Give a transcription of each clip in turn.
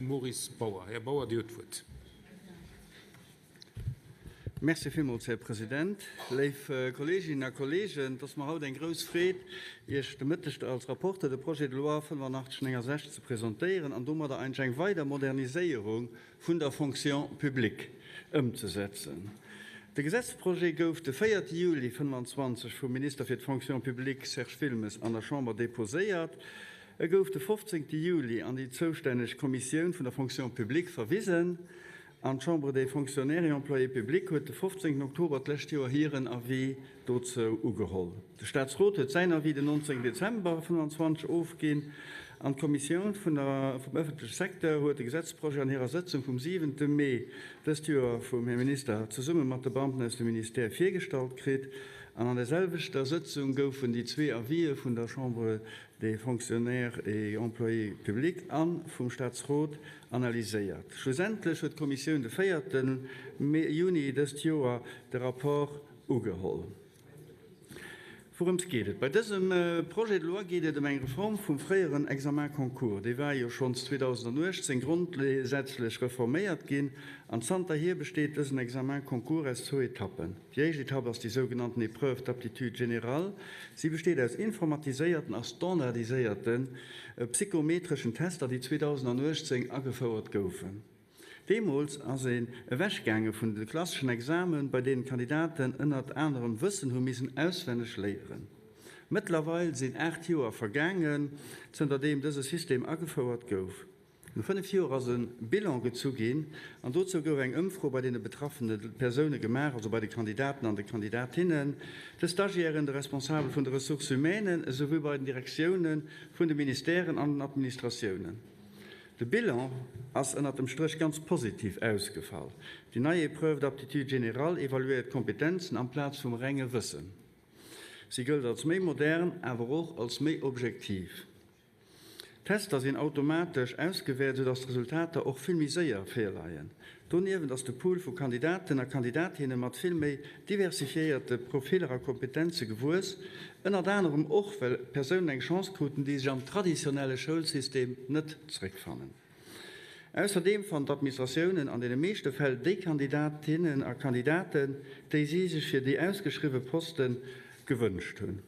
Maurice Bauer. Här Bauer, Dir hutt d'Wuert. Merci villmools, Här President. Léif Kolleeginnen a Kolleegen, et ass mer haut eng grouss Freed, Iech de Mëtteg als Rapporteur de Projet de loi 8569 ze presentéieren an domadder eigentlech eng weider Moderniséierung vun der Fonction publique ëmzesetzen. De Gesetzprojet gouf de 4 Juli 25 vum Minister fir d'Fonction publique Serge Wilmes an der Chamber deposéiert. E gouf de 15 Juli an déi zoustänneg Kommissioun vun der Fonction publique verwisen an d'Chambre des Fonctionnaires et Employés publics huet de 15 Oktober d'lescht Joer hiren Avis dozou ugeholl. De Staatsrot huet säin Avis den 19 Dezember 25 ofginn an d'Kommissioun vum ëffentleche Secteur huet de Gesetzprojet an hirer Sëtzung vum 7 Mee dëst Joer vum Här Minister zesumme mat de Beamten aus dem Ministère virgestallt kritt. An an der selwechter Sëtzung goufen déi zwee Avisë vun der Chambre des Fonctionnaires et Employés publics a vum Staatsrot analyséiert. Schlussendlech huet d'Kommissioun de 4 Juni dëst Joer de Rapport ugeholl. Wourëms geet et? Bei dësem Projet de loi geet et ëm eng Reform vum fréieren Examen-concours. Dee war jo schonns 2018 grondsätzlech reforméiert ginn an zanterhier besteet dësen Examen-concours aus zwou Etappen. Déi éischt Etapp ass déi sougenannten Épreuve d'aptitude générale. Si besteet aus informatiséierten a standardiséierte psychometreschen Tester, déi 2018 agefouert goufen. Deemools ass een ewechgaange vun de klasseschen Examen, bei deenen d'Kandidaten ënnert anerem Wëssen hu missen auswenneg léieren. Mëttlerweil sinn 8 Joer vergaangen, zënter deem dëse System agefouert gouf. No 5 Joer ass e Bilan gezu ginn an dozou gouf eng Ëmfro bei deene betraffene Persoune gemaach, also bei de Kandidaten an de Kandidatinnen, de Stagiairen, de Responsabele vun de Ressources humaines esouwéi bei den Direktioune vun de Ministèren an den Administratiounen. De Bilan ass ënnert dem Stréch ganz positiv ausgefall. Déi nei Épreuve d'aptitude générale evaluéiert Kompetenzen amplaz vum renge Wëssen. Si gëllt als méi modern, awer och als méi objektiv. D'Tester sinn automatesch ausgewäert, soudass d'Resultater och vill méi séier virleien. Doniewent ass de Pool vu Kandidaten a Kandidatinne mat vill méi diversifiéierte Profiller a Kompetenze gewuess, ënnert anerem och, well Persounen eng Chance kruten, déi sech am traditionelle Schoulsystem net zeréckfannen. Ausserdeem fannen d'Administratiounen an deene meeschte Fäll déi Kandidatinnen a Kandidaten, déi si sech fir déi ausgeschriwwe Poste gewënscht hunn.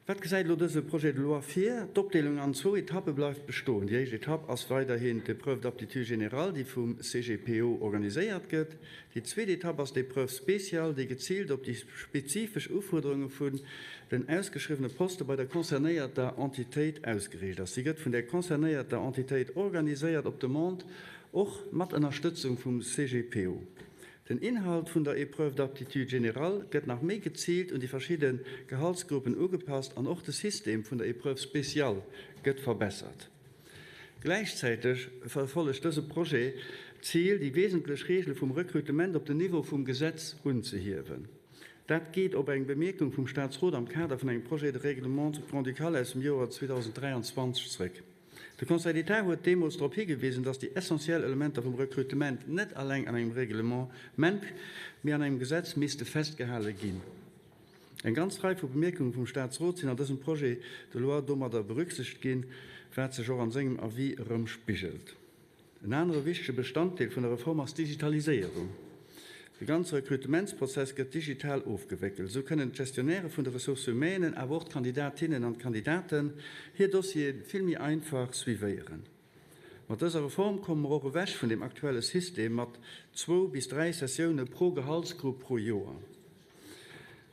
Wat gesäit elo dëse Projet de loi vir? D'Opdeelung an zwou Etappe bleift bestoen. Déi éischt Etapp ass weiderhin d'Épreuve d'aptitude générale, déi vum CGPO organiséiert gëtt. Déi zweet Etapp ass d'Épreuve spéciale, déi geziilt op déi spezifesch Ufuerderunge vun den ausgeschriwwene Poste bei der concernéierter Entitéit ausgeriicht ass. Si gëtt vun där concernéierter Entitéit organiséiert, op Demande och mat Ënnerstëtzung vum CGPO. Den Inhalt vun der Épreuve d'aptitude générale gëtt nach méi geziilt un déi verschidde Gehaltsgruppen ugepasst an och de System vun der Épreuve spéciale gëtt verbessert. Gläichzäiteg verfollegt dëse Projet d'Zil, déi wesentlech Reegele vum Rekrutement op den Niveau vum Gesetz unzehiewen. Dat geet op eng Bemierkung vum Staatsrot am Kader vun engem Projet de règlement grand-ducal aus dem Joer 2023 zréck. De Conseil d'État huet deemools drop higewisen, dass déi essentiell Elementer vum Rekrutement net alleng an engem Reglement, mee an engem Gesetz misste festgehale ginn. Eng ganz Rei vu Bemierkunge vum Statsrot sinn an dësem Projet de loi domadder berücksichtegt ginn, wat sech och an sengem Avis erëmspigelt. En anere wichtege Bestanddeel vun der Reform ass d'Digitaliséierung. De ganze Rekrutementsprozess gëtt digital ofgewéckelt. Esou kënnen d'Gestionnairë vun de Ressources humaines, awer och d'Kandidatinnen an d'Kandidaten hir Dossiere vill méi einfach suivéieren. Mat dëser Reform komme mer och ewech vun dem aktuelle System mat zwou bis dräi Sessioune pro Gehaltsgrupp pro Joer.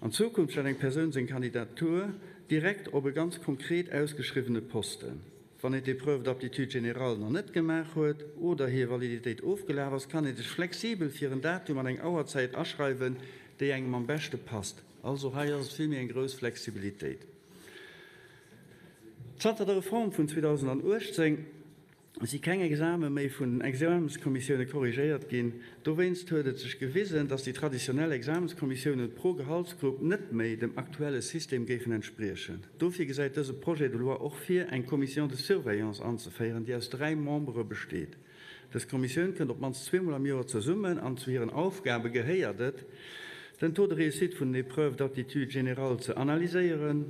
An Zukunft stellt eng Persoun seng Kandidatur direkt op e ganz konkret ausgeschriwwene Posten. Wann een d'Épreuve d'aptitude générale nach net gemaach huet oder hir Validitéit ofgelaf ass, kann ee sech flexibel fir en Datum an eng Auerzäit aschreiwen, déi engem am beschte passt. Also hei ass et vill méi eng grouss Flexibilitéit. Zanter der Reform vun 2018 si keng Exame méi vun den Examenskommissioune korrigéiert ginn. Dowéinst huet et sech gewisen, datt déi traditionell Examenskommissioune pro Gehaltsgrupp net méi dem aktuelle System géifen entspriechen. Dofir gesäit dëse Projet de loi och vir, eng Commission de surveillance anzeféieren, déi aus dräi Membere besteet. Dës Kommissioun kënnt op d'mannst zweemol am Joer zesummen an zu hiren Aufgabe gehéiert et, den Taux de réussite vun den Épreuves d'aptitude générale ze analyséieren,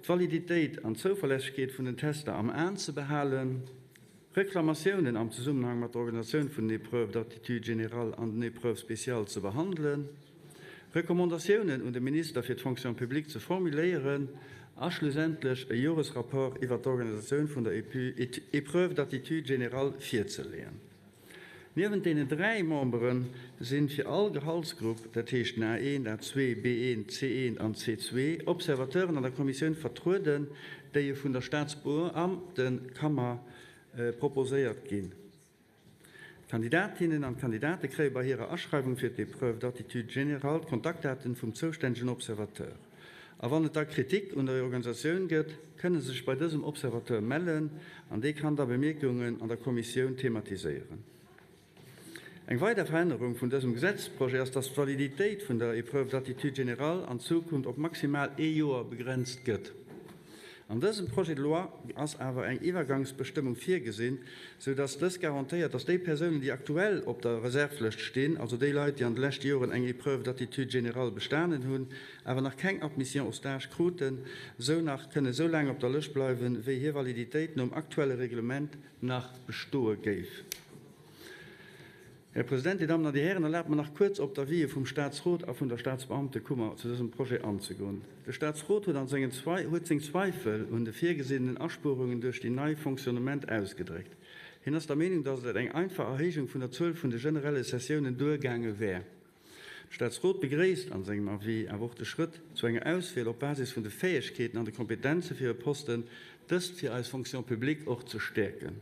d'Validitéit an d'Zouverlässegkeet vun den Tester am Aen ze behalen. Reklamatiounen am Zesummenhang mat der Organisatioun vun den Épreuves d'aptitude générale an den Épreuves spéciales ze behandelen, Recommandatiounen un de Minister fir d'Fonction publique ze formuléieren a schlussendlech e Joresrapport iwwert d'Organisatioun vun der Épreuve d'aptitude générale virzeleeën. Niewent deenen 3 Membere si fir all Gehaltsgrupp, dat heescht den A1, A2, B1, C1 an C2, Observateuren an der Kommissioun vertrueden, déi vun der Staatsbeamtekammer proposéiert ginn. D'Kandidatinnen an d'Kandidate kréie bei hirer Aschreiwung fir d'Épreuve d'aptitude générale d'Kontaktdaten vum zoustännegen Observateur. A wann et da Kritik un der Organisatioun gëtt, kënne se sech bei dësem Observateur mellen an dee kann da Bemierkungen an der Kommissioun thematiséieren. Eng weider Verännerung vun dësem Gesetzprojet ass, dass d'Validitéit vun der Épreuve d'aptitude générale an Zukunft op maximal ee Joer begrenzt gëtt. An dësem Projet de loi ass awer eng Iwwergangsbestëmmung virgesinn, sou dass dës garantéiert, dass déi Persounen, déi aktuell op der Reservlëscht stinn, also déi Leit, déi an de leschte Joren eng Épreuve d'aptitude générale bestanen hunn, awer nach keng Admission au stage kruten, sou nach kënne sou laang op der Lëscht bleiwen, wéi hir Validitéit nom aktuelle Reglement nach bestoe géif. Här President, Dir Dammen an Dir Hären, erlaabt mer nach kuerz op d'Avisë vum Statsrot a vun der Statsbeamtekummer zu dësem Projet anzegoen. De Statsrot huet an sengen huet seng Zweifel un de virgesinnenen Aspuerungen duerch déi nei Fonctionnement ausgedréckt. Hien ass der Meenung, datt et eng einfach Erhéijung vun der Zuel vun de generelle Sessiounen duergaange wär. De Statsrot begréisst an sengem Avis awer och de Schrëtt zu enger Auswiel op Basis vun de Fäegkeeten an de Kompetenze fir e Posten, dëst fir eis Fonction publique och ze stäerken.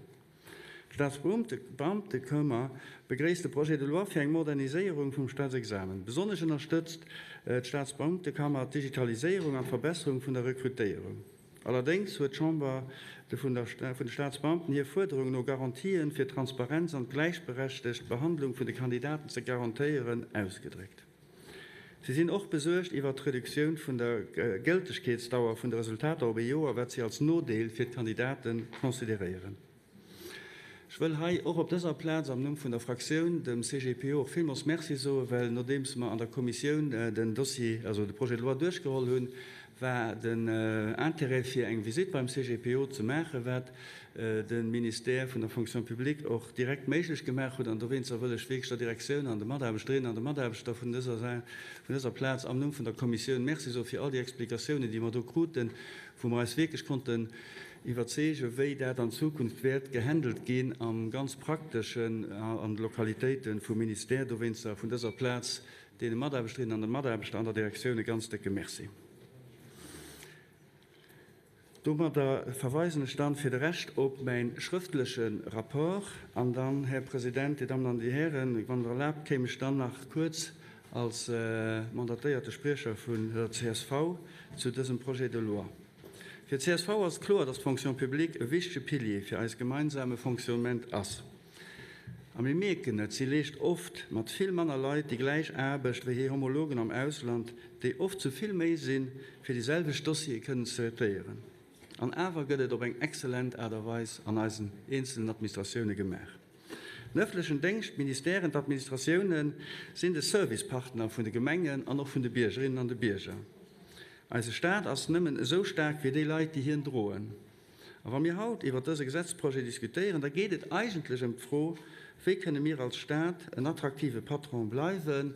D'Staatsbeamtekummer begréisst de Projet de loi fir eng Moderniséierung vum Staatsexamen. Besonnesch ënnerstëtzt d'Staatsbeamtekammer d'Digitaliséierung an d'Verbesserung vun der Rekrutéierung. Allerdéngs huet d'Chamber vun de Staatsbeamten hir Fuerderung no Garantien, fir d'Transparenz an d'gläichberechtegt Behandlung vun de Kandidaten ze garantéieren, ausgedréckt. Si sinn och besuergt iwwert d'Reduktioun vun der Gëltegkeetsdauer vun de Resultater op ee Joer, wat si als Nodeel fir d'Kandidate consideréieren. Ech wëll hei och op dëser Plaz am Numm vun der Fraktioun dem CGPO och villmools Merci soen, well nodeems mer an der Kommissioun den Dossier, also de Projet de loi duerchgeholl hunn, war den Intérêt fir eng Visitt beim CGPO ze maachen, wat de Ministère vun der Fonction publique och direkt méiglech gemaach huet. An dowéinster wëll ech wierklech der Direktioun an de Mataarbechterinnen an de Mataarbechter vun dëser vun dëser Plaz am Numm vun der Kommissioun Merci soe fir all déi Explikatiounen, déi mer do kruten, wou mer eis wierklech konnten iwwerzeegen, wéi dat an Zukunft wäert gehandelt ginn am ganz Prakteschen an de Lokalitéite vum Ministère. Dowéinster vun dëser Plaz deene Mataarbechterinnen an de Mataarbechter an der Direktioun e ganz décke Merci. Domadder verweisen ech dann fir de Rescht op mäi schrëftleche Rapport. An dann, Här President, Dir Dammen an Dir Hären, wann Der erlaabt, kéim ech dann nach kuerz als mandatéierte Spriecher vun der csv zu dësem Projet de loi. Fir d'CSV ass et kloer, dass d'Fonction publique e wichtege Pilier fir eise gemeinsame Fonctionnement ass. A mir mierken et, si leescht oft mat vill manner Leit déi gläich Aarbecht wéi hir Homologen am Ausland, déi oft zu vill méi sinn, fir déi selwecht Dossiere kënnen ze traitéieren. An awer gëtt et op eng exzellent Aart a Weis an eisen eenzelen Administratioune gemaach. Den ëffentlechen Déngscht, d'Ministèren, d'Administratiounen sinn de Servicepartner vun de Gemengen an och vun de Biergerinnen an de Bierger. Eise Staat ass nëmmen esou staark wéi déi Leit, déi hien droen. A wa mir haut iwwert dëse Gesetzprojet diskutéieren, da geet et eigentlech ëm d'Fro, Wéi kënne mir als Stat en attraktive Patron bleiwen,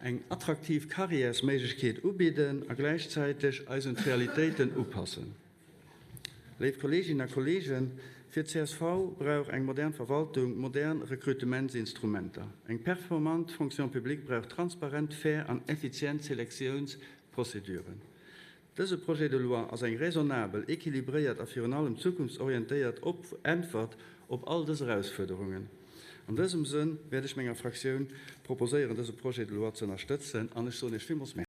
eng attraktiv Karriärsméiglechkeet ubidden a gläichzäiteg eis un d'Realitéiten upassen? Léif Kolleeginnen a Kolleegen, fir d'CSV brauch eng modern Verwaltung modern Rekrutementsinstrumenter. Eng performant Fonction publique brauch transparent, fair an effizient Selektiounsprozeduren. Dëse Projet de loi ass eng raisonnabel, équilibréiert a virun allem zukunftsorientéiert Äntwert op all dës Erausfuerderungen. An dësem Sënn wäert ech menger Fraktioun proposéieren, dëse Projet de loi ze ënnerstëtzen, an ech soen Iech villmools Merci.